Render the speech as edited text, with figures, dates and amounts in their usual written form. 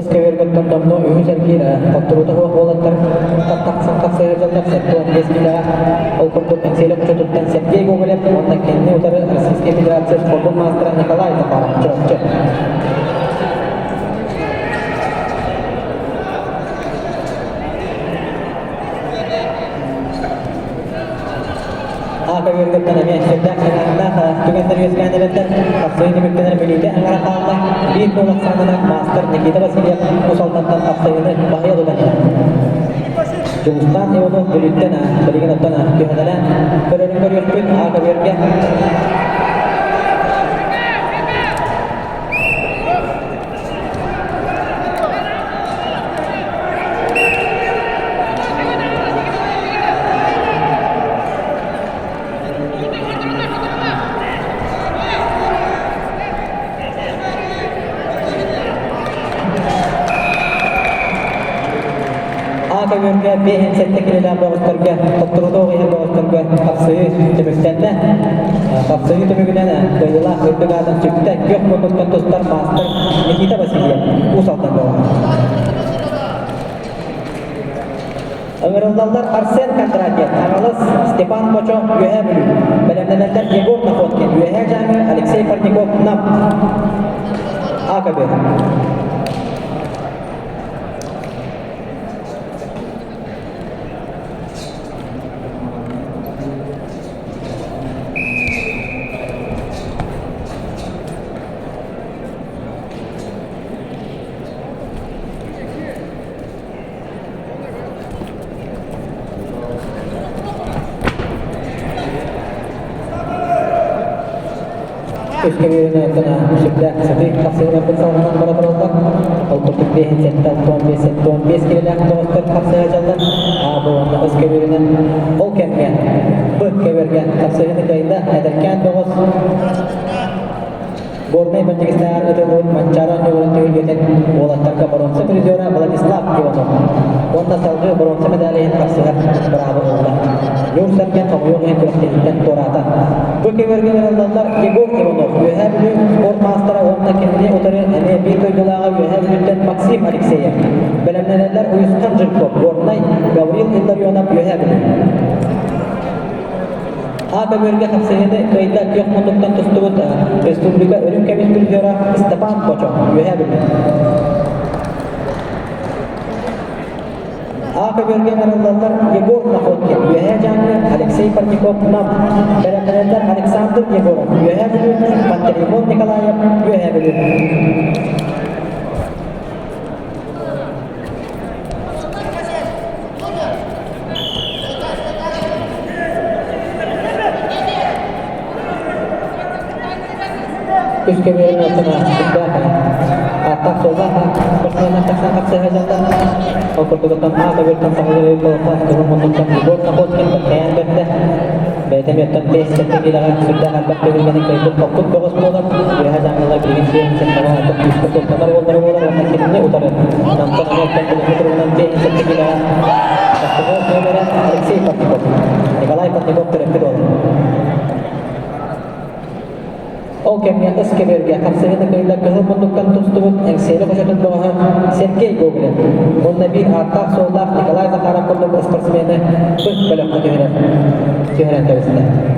Көбүөргөттөн домно үһүс эргиир хотторуута суох уолаттар тахсан тахса сылдьаллар 75 киилэҕэ. Ол курдук Эҥсиэли хочотуттан Сергей Гоголев уонна кинини утары Российскай Федерация спордун маастара Николай Захаров Чурапчы. Аата үөргөттөн эмиэ сүрдээх санааннаах түгэннэр үөскээн эрэллэр. Хапсайыы түмүктэнэр мүнүүтэ аҥара хаалла. Биир гол ахсаанынан маастар Никита Васильев Уус Алдантан хапсайыыны баһыйа тутан иһэр. Дьулустаан Иванов Бүлүүттэн билигин оттон түһэнэлээн көрөрүн көрүөхпүт аата үөргэ. А көбүөргэ 57 килэлээх бөҕөстөргө, хотторута оҕуһар бөҕөстөргө хапсыһыы түмүктэннэ. Хапсыһыы түмүгүнэн кыайыылаах үрдүк аатын сүктэ күөх муннуктан тустар маастар Никита Васильев Уус Алдан бөҕө. Ыҥырыллаллар Арсен Кондратьев, Хаҥалас, Степан Бочо, Үөһээ Бүлүү. Бэлэмнэнэллэр Егор Находкин, Үөһээ Дьааҥы, Алексей Парников, Нам. АКБ. Үскэбиэринэн сүрдээх сытыы хапсыһыыларбыт салҕанан бара тураллар. Ол курдук 5 7 65 75 килэлээх доҕоттор хапсыһа дьаллар. А бу уонна өскөбүөрүнэн ол кэмҥэ Б кэбэргэ хапсыһыыны кыайда эдэркээн бөҕөс Горнай Бандьыгыстааҕар ытыллыбыт Манчаары оонньууларын түһүлгэтин уолаттарга боруонса призера Владислав Иванов уонна салгыы боруонса медали иһин хапсыһар быраабы ылла. Ньуур Сэргэн хомойуох иһин күрэхтэһииттэн туораата. Бу кэмэргэ ылаллар Егор Иванов, Үөһээ Бүлүү спорт маастара уонна кинини утары эмиэ биир дойдулааҕа Үөһээ Бүлүүттэн Максим Алексеев. Бэлэмнэнэллэр Уйусхан Жирков, Горнай, Гаврил Илларионов, Үөһээ Бүлүү. А көбүөргэ хапсыһыыны кыайда күөх муннуктан тустубут республика үрүҥ көмүс призера Степан Бочо, Үөһээ Бүлүү. А көбүөргэ ыҥырыллаллар Егор Находкин, Үөһээ Дьааҥы, Алексей Парников, Нам. Бэлэмнэнэллэр Александр Егоров, Үөһээ Бүлүү, Пантелеймон Николаев, Үөһээ Бүлүү. Үс көбүөрүн ортона сүрдээх ааттаах-суоллаах спортсменнар тахсан хапсыһа дьаллар. Ол курдугуттан А көбүөртэн саҕалыыр буолуохтаах кыһыл муннуктан Егор Находкин бэртэйэн бэрдэ. Бэйэтэ мүөттэн 5-7 киилэҕэ сүрдээх элбэх төгүлгэни кыайбыт хоппут бөҕөс буолар. Үөһэ дьаҥылар билигин 5-7 артык күүскэ суоттанар уоллара буолар уонна кинини утары Намтан эмиэттэн билиҥҥи туругунан 5-7 киилэҕэ бастакы нүөмэрэ Алексей Парников. Николай Парников төрөппүт уола. Ол кэмҥэ ыс кэбиэргэ хапсыһыыны кыайда кыһыл муннуктан тустубут Эҥсиэли хочотун бөҕөһө Сергей Гоголев уонна биир ааттаах-суоллаах Николай Захаров курдук спортсмены бөлөххө түһэрэн, түһэрэн кэбистэ.